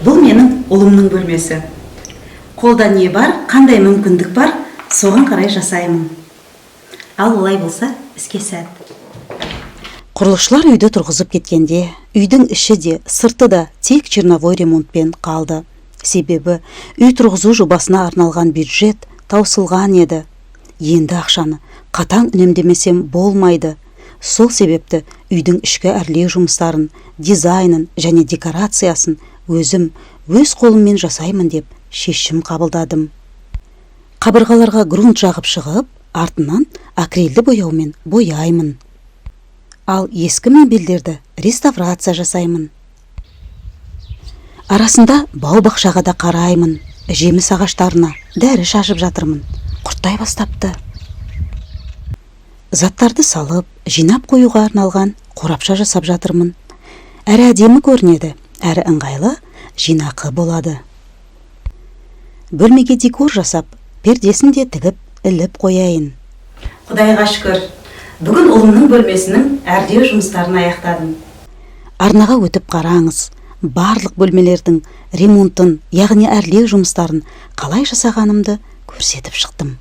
Бұл менің ұлымның бөлмесі. Қолда не бар, қандай мүмкіндік бар, соған қарай жасаймын. Ал олай болса, іске сәт! Құрылысшылар үйді тұрғызып кеткенде, үйдің іші де, сырты да тек черновой ремонтпен қалды. Себебі үй тұрғызу жобасына арналған бюджет таусылған еді. Енді ақшаны қатаң үнемдемесем болмайды. Сол себепті үйдің ішкі әрлеу жұмыстарын, дизайнын және декорациясын өзім өз қолыммен жасаймын деп шешім қабылдадым. Қабырғаларға грунт жағып шығып, артынан акрилді бояумен бояймын. Ал ескі мебельдерді реставрация жасаймын. Арасында бау бақшаға да қараймын. Жеміс ағаштарына дәрі шашып жатырмын, құрттай бастапты. Заттарды салып, жинап қоюға арналған қорапша жасап жатырмын. Әрі әдемі көрінеді, әрі ыңғайлы, жинақы болады. Бөлмеге декор жасап, пердесін де тігіп, іліп қояйын. Құдайға шүкір, бүгін ұлымның бөлмесінің әрлеу жұмыстарын аяқтадым. Арнаға өтіп қараңыз, барлық бөлмелердің ремонтын, яғни әрлеу жұмыстарын қалай жасағанымды көрсетіп шықтым.